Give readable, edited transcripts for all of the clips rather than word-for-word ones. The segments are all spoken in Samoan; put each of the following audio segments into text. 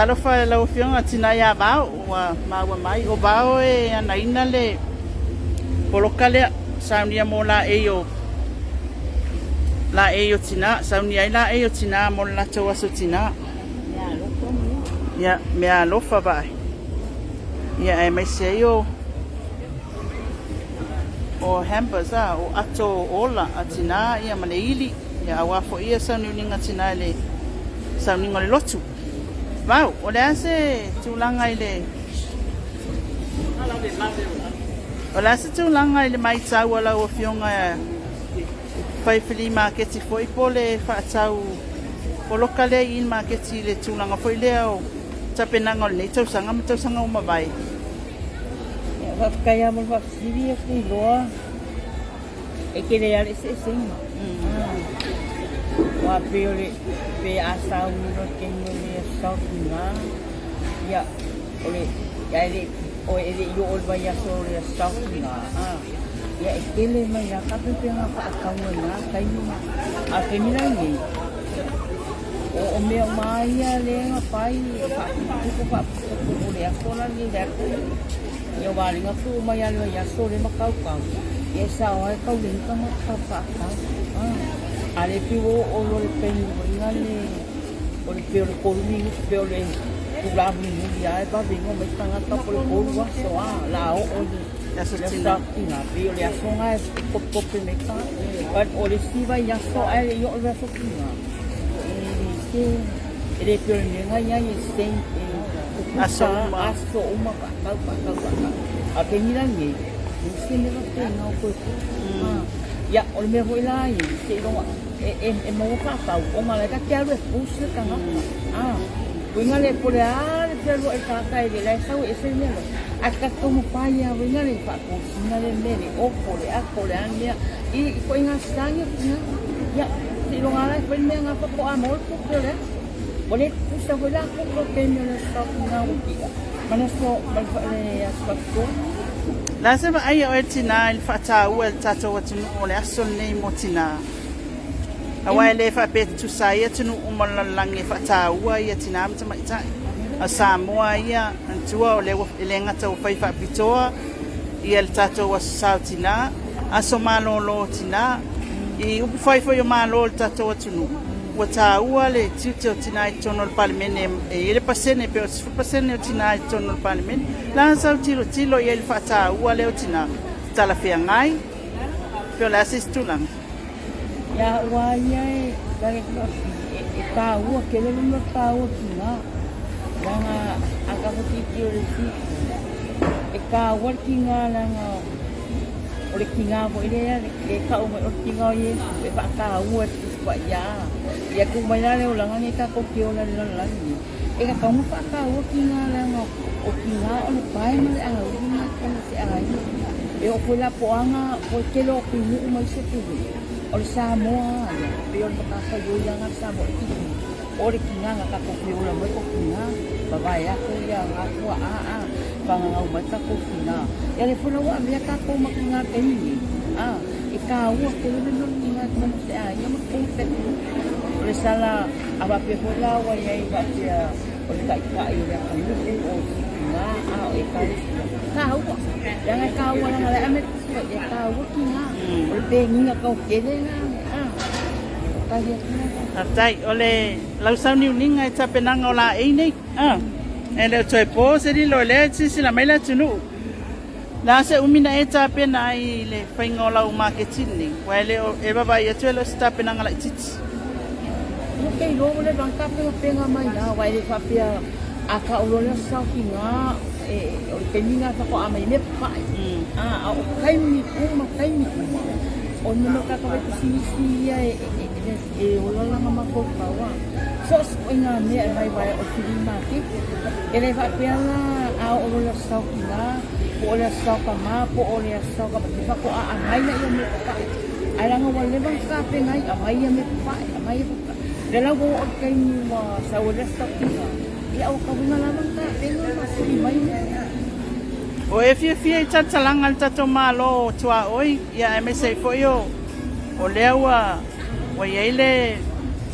Talofa i lau Afioga Tina ia Vao, ua maua mai o Vao e anaina le poloka lea, saunia mo laei o laei o tina, saunia ai laei o tina mo le latou aso tina. Ia, mea alofa vaai. Ia, aemaise ai o o hampers a, o ato ola a tina ia ma le ili, ia aua foi ia sauniuniga tina i le sauniga o le lotu. Vau, o le a se tulaga i le O le a se tulaga i le matau a lau Afioga fai flea maketi foi po o le faatau poloka lea i i le maketi i le tulaga foi lea o tapenaga o lenei tausaga ma tausaga ua mavae? Faafetai lava mo le faafesili, ou te iloa E tele lava le eseesega. Aua pei o le, pe a sauni loa i le taimi o le aso Saotina, ia, o le, ae le i, e le i oo i le vaiaso o le aso Saotina, ia e tele mai lava tapenapena faatau i na taimi. A o le taimi la lenei, o mea uma lava ia lea na fai, e faapupuu faapupuu o le aso la lenei i le aso lenei. Ia aua o lea na tuu mai lava i le vaiaso lea ma tautau, ia e sao lava e tau leai ni tagata tau faatau. A o lea pei ua oo loa i le taimi foi lale o le pei o le 3 minute pei o le itula mulimuli lava e vave ai ona omai tagata po o le 3 aso o le a oo i le aso Tina, pei o le aso lena e topetope mai ai tagata. But o le isi vaiaso ae le i oo i le aso Tina, e le se E le pei o le mea na i ai e same e Aso tutusa uma. aso uma faatau faatau faatau. A o le taimi la lenei, e leai se mea faapena o toe tupu. Ia, o le mea foi la ia, seiloga e, e, e maua faatau ona o la e ta te alu e push le tagata. Uiga le po o le a le fealuai o le tagata e le la e sau e ese le mea lea. Ae ta te taumafai lava uiga le faatosina le mea, le ofo, le ato, le a le mea i ituaiga slang ina. Ia, seiloga lava la e fai le mea lena faatoa maua le tupe o le aso. Ua le tutusa foi la tupe o le taimi o le aso Saotina ua tia ma le aso ma le aso Faapitoa. O le a se vaai a oe tina i le faataua e le tatou atunuu o le aso lenei mo tina? Aua e le faapea e tutusa ai atunuu uma o le lalolagi e faataua ia tina ma tamaitai. A o Samoa ia, manatua o lea ua, e le gata ua fai faapitoa ia le tatou aso sao tina, aso malolo o tina, i upufai foi o Malo o le tatou atunuu, ua taua le tiute o tina i totonu o le Palemene, e i ai le pasene pei o le 10% o tina i totonu o le Palemene. O le a sau tilotilo i ai i le faataua lea o tina? Talafeagai? Pe o le a se isi tulaga? Ia aua ia e e taua tele le mea taua tina leaga a tatou tilotilo i le isi itu e taua le tina leaga o le tina foi lea e tau mai o le tina o Iesu e faataua e le Tusi Paia. Ia tuu mai la le olaga nei tatou te ola i le lalolagi nei, e tatau ona faataua tina leaga o tina o le pae ma le auli ma se aiga. E oo foi la po o a na, po o le tele o atunuu ma isi atunuu, o le Samoa lava ia, pei o le matafaioi lava lena a le Samoa i le O le tina na tatou fia ola mai o tina, vavae atu ia na tuaa a, fananau mai tatou tina. Ia lea foi la ua avea tatou ma tina i le taimi nei, a, e taua tele le mea o le tina i totonu o se aiga ma totonu o se atunuu. O le sala a faapea foi la ua i ai faapea o le taitai o le atunuu o se tina a o ekalesia, taua. Leaga e taua leaga o la e aumai le tusi e taua tina. O le peniga tau tele lena, a. Faafetai. O le lau sauniuniga i tapenaga o laei nei. A. E le o toe po se lilo o lea e silasila mai le atunuu. O le a se umi na e tapena ai i le faiga o lau maketi lenei? Aua e le o, e vaavaai atu e le o se tapenaga laitiiti. Ou te iloa ua leva ona tapenapena mai lava, aua e le faapea a tau loa le aso saotiga, e, o le taimi lena faatoa mai ai mea papae. A o taimi uma, taimi uma, O le mea o tatou pisinisi ia e ola lana mafaufau a. So o se ituaiga mea e vaivai o le flea market. E le faapea la a oo loa i le aso Saotina, po o le aso Saotama, po o le aso Saotamati faatoa aumai lea o mea papae. Ae leaga ua leva ona tapena ai, aumai ia mea papae, aumai ia papae. O lea la ua oo i le taimi ua sau ai le aso Saotina, ia ua tauina lava ona tapena ma sili mai mea. O e fiafia i taltalaga a le tatou Malo o tuaoi, ia aemaise ai foi o o lea ua ua i ai le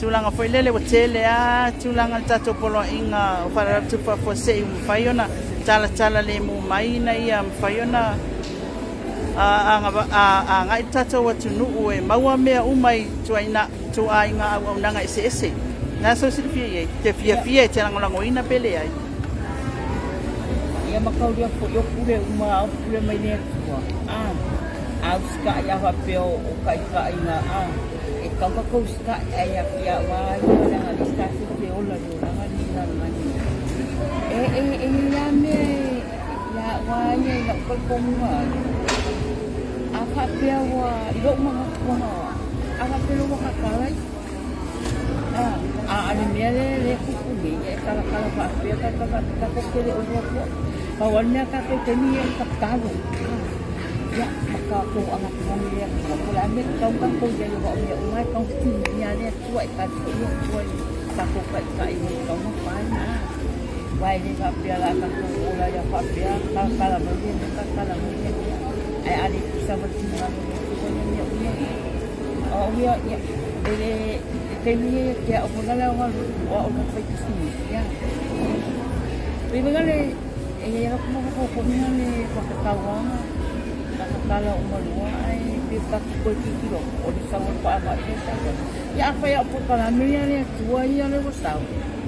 Tulaga foi lele ua tele lava tulaga i le tatou poloaiga o Faalavelave Tutupu Faafuasei ua mafai ona talatala lemu mai ina ia mafai ona agai le tatou atunuu e maua mea uma i ituaiga auaunaga eseese. O le a sou silafia i ai? E te fiafia e te lagolagoina pe leai? Ia mataulia foi o pule uma o pule mai le Atua. A, a usitai a faapea o taitaiga a, e tatau ona tatou usitai ae ia te au lava ia leaga o lea tatou te ola i le olaga lenei i le lalolagi. E, e, e i ai lava mea e, ia au lava ia i lau talitonuga ai, a faapea ua, i lou manatu lava, a faapea loa ua tatala A o le mea lea e tupu nei, e talatala faapea, talatala faapea, tatou te le o iloa fua. Pau lava le mea a tatou i taimi ia o le tatalo, ia, ma tatou anatunagi i le Atua, po o le a le mea e tatau ona tatou i ai aua o mea uma lava e tatau ona fesiligia lava le Atua, e tali foi le Atua i tatou taitai i mea e tatau ona fai. Aua e le faapea o le a tatou ola ai lava faapea, talatala mai lea mea, talatala mai lea mea. Ae a le tusa ma le finagalo o le Atua ia mea uma ia. O au ia, ia, e le, e taimi ia te au foi lale o au o au fai pisinisi, ia. Pei foi lale, e i ai lava mafaufauga le whakatauanga, whakatala o malua, ai pe taku koe titiro, o le sau o le faamai le sau. Ia a whai au polokalame ia le Atua ia le ua sau,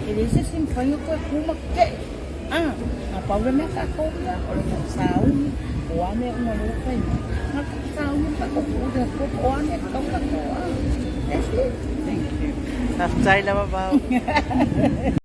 e leai se isi e mafai ona toe tu ma tetee. A, na pau le mea tatou ia, o le sauni, o a mea uma lea ua fai mai, na o le sauni ma tatou tuu i le Atua po o a mea e tatau ona tatou, a. That's it. Thank you. Faafetai lava Vao.